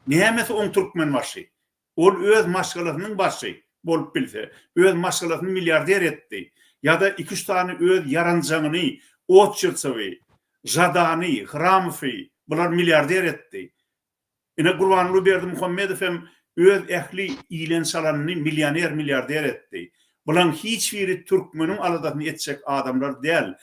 Nämesi oň Türkmenbaşy? Ol öz maşgalasynyň başy bolup bilse, öz maşgalasyny milliarder etdi. Ýa-da iki-üç sany öz ýaranjaňyny Otçertsewi, Žadany, Hramowy bular milliarder etdi. Ine Gurbanguly Berdimuhamedow hem öz ähli iýlen-çalanyny millioner-milliarder etdi. Bulaň hiç biri türkmeniň aladasyny etjek adamlar däl.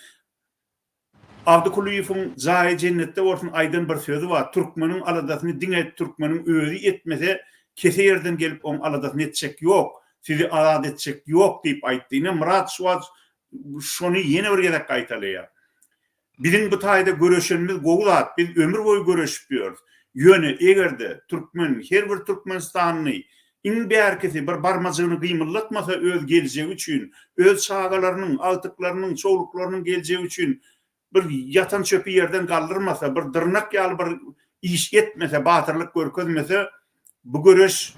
Abdy Kulyýewiň jaýy jennetde bolsun aýdan bir sözi bar, türkmeniň aladasyny diňe türkmeniň özi etmese kese ýerden gelip oň aladasyny etjek ýok, sizi azat etjek ýok diýip aýtdy. Ine Myrat şu wagt şony ýene bir gezek gaýtalaýar. Biziň bu taýda göreşenimiz gowy zat, biz ömür boýy göreşip ýörüs. Ýöne eger-de türkmen, her bir türkmenistanly iň bärkisi bir barmajygyny gymyldatmasa öz geljegi üçin, öz çagalarynyň, agtyklarynyň, çowluklarynyň geljegi üçin bir ýatan çöpi ýerden galdyrmasa, bir dyrnak ýaly bir iş etmese, batyrlyk görkezmese, bu göreş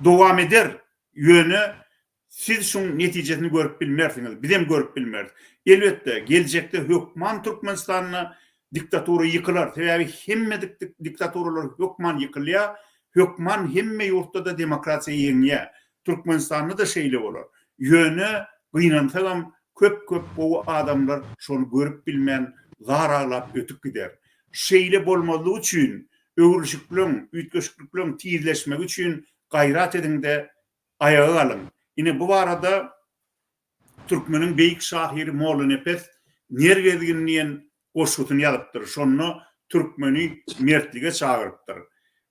dowam eder. Ýöne Siz şuň netijesini görüp bilmersiňiz, bizem görüp bilmeris. Elbetde, geljekde hökman Türkmenistanda diktatura ýykylar. Sebäbi hemme diktaturalar hökman ýykylýar, hökman hemme ýurtda-da demokratiýa ýeňýär. Türkmenistanda-da şeýle bolar. Ýöne, gynansagam, köp-köp gowy adamlar şony görüp bilmän, zar aglap ötüp gider. Şeýle bolmazlygy üçin, öwrülişikleň, üýtgeşiklikleň tizleşmegi üçin gaýrat ediň-de, Aýaga galyň! Ine, bu barada türkmeniň beýik şahyry Mollanepes Ner gezgin diýen goşgusyny ýazypdyr. Şonda türkmeni mertlige çagyrypdyr.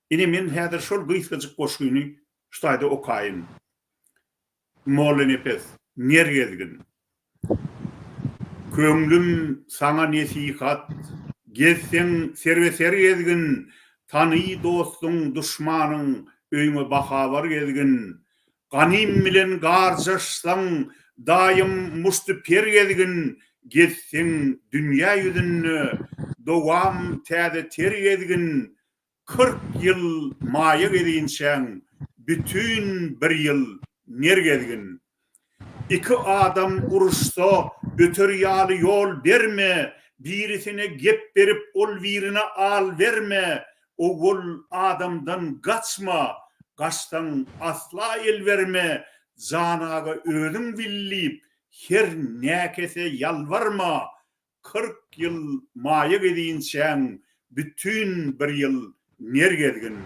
Ine, men häzir şol gysgajyk goşgyny şu taýda okaýyn. Mollanepes, Ner gezgin. Köňlüm saňa nesihat, gezseň serbe-ser gezgin, Tany dostuň, duşmanyň, öýüňe bahabar gezgin. Ganym bilen garjaşsaň, daýym muşty-per gezgin, Gezseň dünýä ýüzünde, dowam täze ter gezgin. 40 ýyl maýa gezinçäň, bütin bir ýyl ner gezgin. Iki adam uruşsa, öter ýaly ýol berme, birisine gep berip, ol birine al berme, owwal adamdan gaçma, gaçsaň asla el berme, janaga özüň bil diýip, her näkese ýalbarma, 40 ýyl maýa gezinçäň, bütin bir ýyl ner gezgin.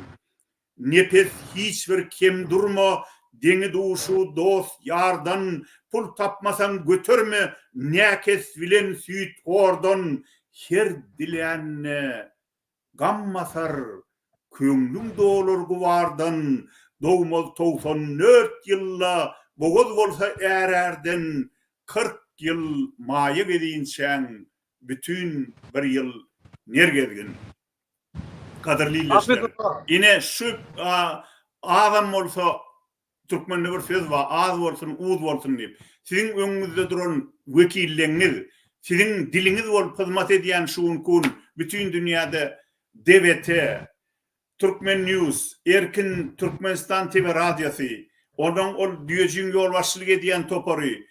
Nepes hiç bir kem durma, deňi-duşy dost-ýardan, pul tapmasaň göterme, näkes bilen süýthordan, her dilände Gam basar, köňlüň dolar gubardan, Dogmaz 94 ýylda bogaz bolsa är-ärden, 40 ýyl maýa gezinçäň, bütin bir ýyl ner gezgin. Gadyrly ildeşler, ine şu azam bolsa Türkmende bir söz bar, az bolsun, uz bolsun diýip. Siziň öňüňizde duran wekilleňiz, siziň diliňiz bolup hyzmat edýän şu günki gün bütin dünýäde DWT, Turkmen News, Erkin Türkmenistan TV radiosy, onuň ol düýejigiň ýolbaşçylyk edýän topary,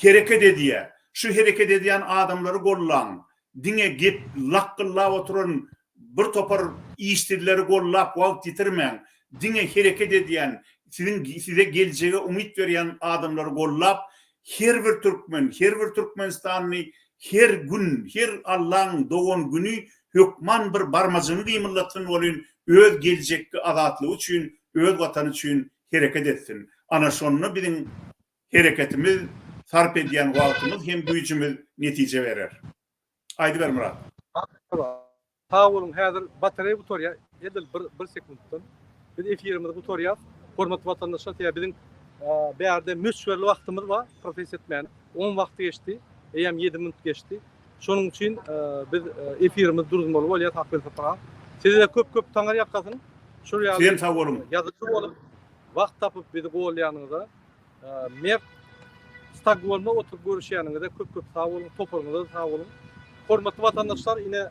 Hereket edýä. Şu hereket edýän adamlary gollaň. Diňe gep lakgyllap oturan bir topar işsizleri gollap wagt ýitirmäň. Diňe hereket edýän, siziň size geljege umyt berýän adamlary gollap, her bir türkmen, her bir türkmenistanly her gün, her Allaň dogan güni hökman bir barmajygyny gymyldatsyn welin öz geljekki azatlygy üçin, öz watany üçin hereket etsin. Ana şonda biziň Hereketimiz, sarp edýän wagtymyz hem güýjümiz netije berer. Aýdyber Myrat.
Sag boluň häzir batareýa gutarýar edil bir bir sekuntdan biz efirimizi gutarýas hormatly watandaşlar sebäbi biziň bärde möçberli wagtymyz bar protest etmäne on wagty geçdi eýýäm ýedi minut geçdi şonuň üçin biz efirimizi duruzmaly bolýas Akbel Sapar aga size köp köp taňry ýalkasyn şol ýaly
Sizem sag boluň.
Ýazyjy bolup wagt tapyp bizi golýanyňyza Mert Stokgolmda oturyp görüşýäniňize köp köp sag boluň, toparyňyza-da sag boluň. Hormatly watandaşlar, ine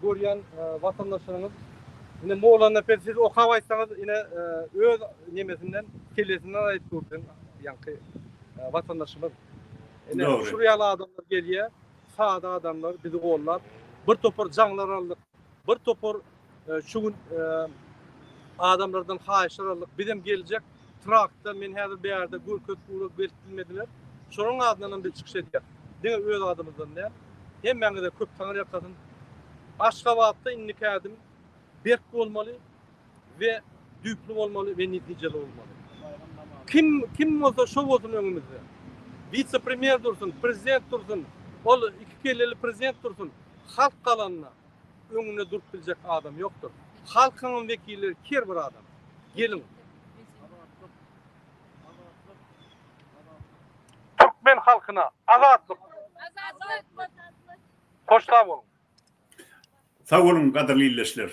görýän watandaşlaryňyz, ine Mollanepes siz okap aýtsaňyz, ine öz nemesinden, kellesinden aýdyp dur biziň ýaňky watandaşymyz. Ine şul ýaly adamlar gelýär, sada adamlar bizi gollap, bir topar jaňlar aldyk, bir topar Şu gün adamlardan haýyşlar aldyk. Bizem geljek traktda men häzir bärde görkezip ugrap gelip bilmediler. Şolaryň adyndan hem biz çykyş edýäris. Diňe öz adymyzdan däl. Hemmäňize köp taňry ýalkasyn. Aşgabatda indiki ädim berk bolmaly we düýpli bolmaly we netijeli bolmaly. Kim kim bolsa şo bolsun öňümizde. Wise-premýer dursun, prezident dursun, ol iki kelleli prezident dursun. Halk galanda öňünde durup biljek adam ýokdur. Halkyňam wekilleri her bir adam. Geliň. Türkmen halkyna azatlyk! Hoş sag boluň.
Sag boluň gadyrly ildeşler.